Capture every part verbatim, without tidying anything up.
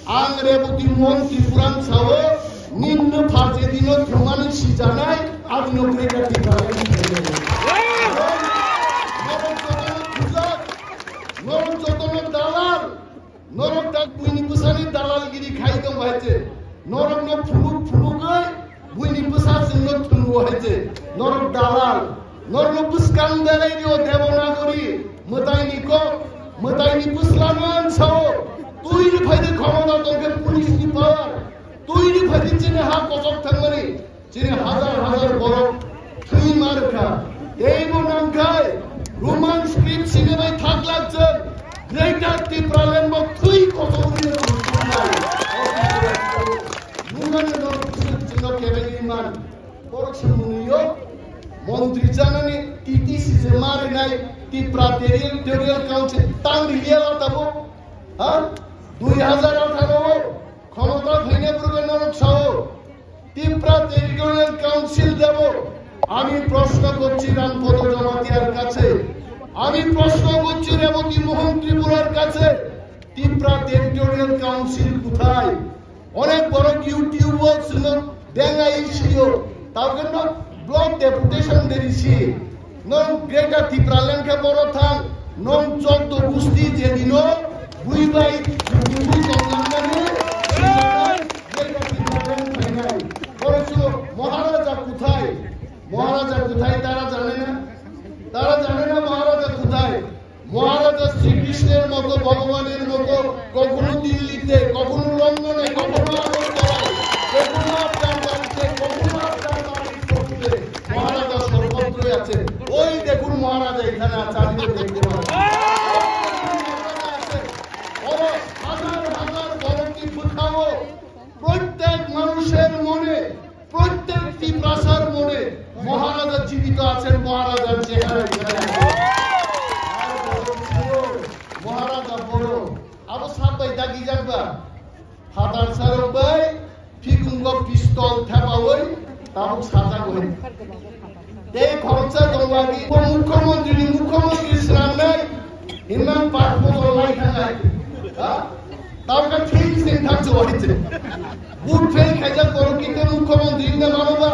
Ang Reboti Mohan Tripuran sao, ninno pharjedino thumani sijanai, abino Greater Tipraland khainai. Norok jotono khujak, norok jotono dalal, norok tak buini bwsani dalalgiri khai tong bai se. Norokno phunuk phunugwi buini bwsa chwngno thwngwi hai se. Norok dalal, norokno bwskang belai rio Devanagari, mwtaini kok, mwtaini bwslano ang sao, twi rwphai de khomota tongkhe police ni power, twi rwphai de chini ha kochok thangmani, chini hajar hajar borok thwi ma rwkha. Teibo nangkhai Roman script sini bai thaklak chwng Greater Tipraland bo thwi kochok rwwi rwkha. Nungmani norok chwngno kebengwi man. Borok se mwnwi o montri janani T T C je marinai Tipra Territorial Council tang riyala tabo, ha? Dui hajar atharo o khomota phaina purbe norok sao Tipra Territorial Council debo. আমি প্রশ্ন করছি রামপদ জমাতিয়ার কাছে, আমি প্রশ্ন করছি রেবতী মোহন ত্রিপুরার কাছে, তিপ্রা টেরিটোরিয়াল কাউন্সিল কোথায়? অনেক বড় YouTube-o sino dengai sio, tao khe no block deputation deri si. Nong Greater Tipraland khe boro thang, nong choddo gusti jedino bui bai bui tonglangnani Greater Tipraland phainai. Boro sino মহারাজা কোথায়? মহারাজা কোথায় তারা জানে না? তারা জানে না মহারাজা কোথায়? মহারাজা শ্রীকৃষ্ণের মতো, ভগবানের মতো কখনো দিল্লিতে, কখনো লন্ডনে, কখনো আগরতলায়, কখনো আপনার বাড়িতে, কখনো আপনার বাড়ির পুকুরে। মহারাজা সর্বত্রই আছে। ওই দেখুন মহারাজা এখানে আছে, আমি তো দেখতে পাচ্ছি। মহারাজা আছে। বড় হাজার হাজার বড় টিপু খাবো। প্রত্যেক মানুষের মনে, প্রত্যেক তিপ্রাসার মনে মহারাজা জীবিত আছেন, মহারাজার চেহারা এখানে আছে। আর বড় ছিল মহারাজা বড়। Abo sabai dagi jakba. Phatar sarok bai, phikungo pistol thepawi, tabuk sajak bai. Tei khoroksa tongmani, bo mukhyamantri ni mukhyamantri swnamnai, hinmang pak botol lai thangnai. Ha? Tabukha thik sing thang chuwai se. But fail khaijak borok kinte mukhyamantri wngna mano ba?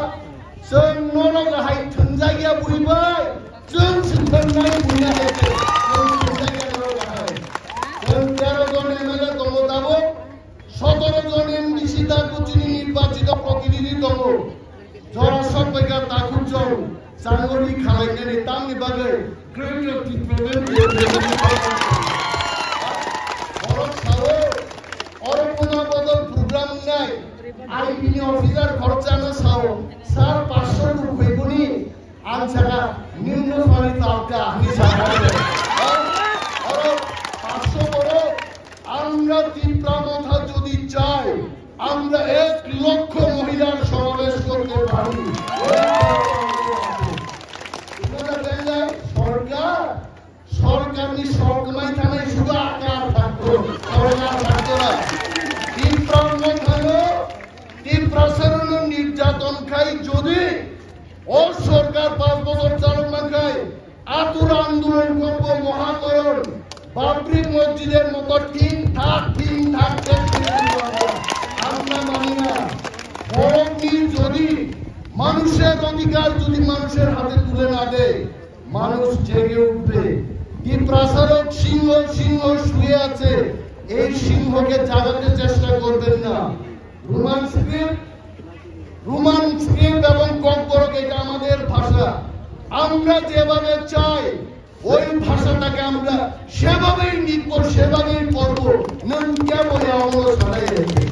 Chwng norok hai thwngjak ya bui bai. Chwng se thwngnai bui ya hai se. Chwng thwngjak ya norok hai. Chwng tero jon M L A tongo tabuk. Sotoro jon M D C ta kuchini nirbachito protinidhi tongo. Jora sokbaikha takhuk jong changori khalainani tamni bagwi Greater Tipraland borok sao, oro puna bodol program wngnai, I B ni officer khoroksano sao, sir, panchsho ruk hoiboni, ang saka, nimno phari talka, hwnwi sakha. Oro panchsho borok, আমরা তিপ্রা মথা যদি চাই, আমরা এক লক্ষ মহিলার সমাবেশ করতে পারি। তোমরা দেখলে সরকার, সরকার নি সরকার থানায় শুধু আকার থাকতো, সরকার থাকতো না। তিপ্রা মথানো, তিপ্রা সারুনো নির্যাতন খাই যদি ও সরকার পাঁচ বছর চালক না খায়, আতুর আন্দোলন করব, মহাকরণ, বাবরি মসজিদের মতো ঠিক ঠাক, ঠিক ঠাক শেষ করে দিব আমরা। আমরা মানি না। বরং যদি মানুষের অধিকার যদি মানুষের হাতে তুলে না দেয়, মানুষ জেগে উঠবে। তিপ্রাসারক সিংহ, সিংহ শুয়ে আছে, এই সিংহকে জাগাতে চেষ্টা করবেন না। রোমান স্ক্রিপ্ট, রোমান স্ক্রিপ্ট এবং ককবরক এটা আমাদের ভাষা। আমরা যেভাবে চাই ওই ভাষাটাকে আমরা সেভাবেই লিখবো, সেভাবেই পড়বো। নাম কেবল আমরা সবাই আছে।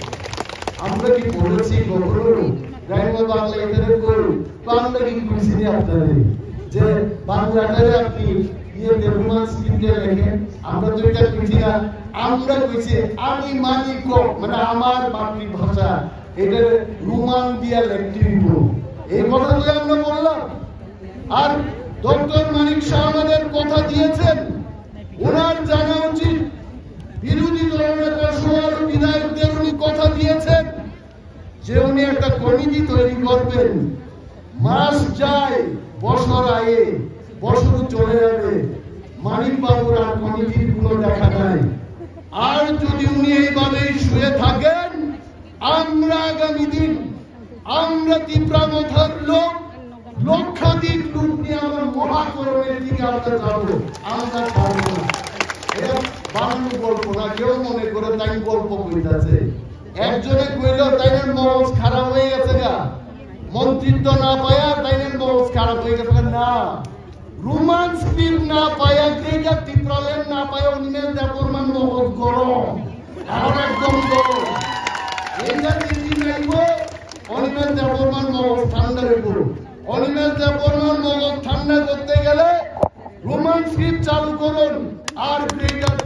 আমরা কি বলেছি কখনো গ্রাম্য বাংলা এখানে কই? বাংলা কি বুঝিনি আপনারা? যে বাংলাটারে আপনি ইয়ে রোমান স্ক্রিপ্টে লেখেন, আমরা তো এটা বুঝি না। আমরা কইছি আমি মানি ক, মানে আমার মাতৃভাষা, এটা রোমান দিয়া লেখতে হইব। এই কথাগুলো আমরা বললাম। আর ডক্টর মানিক শাহ আমাদের কথা দিয়েছেন, ওনার জানা উচিত, বিরোধী দলনেতা সহ বিধায়কদের উনি কথা দিয়েছেন যে উনি একটা কমিটি তৈরি করবেন। মাস যায়, বছর আয়ে, বছর চলে যাবে, মানিক বাবুর আর কমিটির কোনো দেখা নাই। আর যদি উনি এইভাবেই শুয়ে থাকেন, আগামী দিন আমরা তিপ্রা মথার লোক লক্ষাধিক লোক নিয়ে আমরা মহাকরণের দিকে আমরা যাবো। আমরা পারবো না। এটা বানানো গল্প না, কেউ মনে করে তাই গল্প কইতাছে। একজনে কইল তাই মগজ খারাপ হয়ে গেছে গা, মন্ত্রিত্ব না পায়া তাই মগজ খারাপ হয়ে গেছে গা। না, রোমান স্ক্রিপ্ট না পায়া, গ্রেটার ত্রিপুরাল্যান্ড না পায়া, অনিমেষ দেববর্মার মগজ গরম, এখন একদম গরম। এইটা দিদি নাইব, অনিমেষ দেববর্মার মগজ ঠান্ডা হইব। অনিমেষ দেববর্মার মগজ ঠান্ডা করতে গেলে রোমান স্ক্রিপ্ট চালু করুন আর গ্রেটার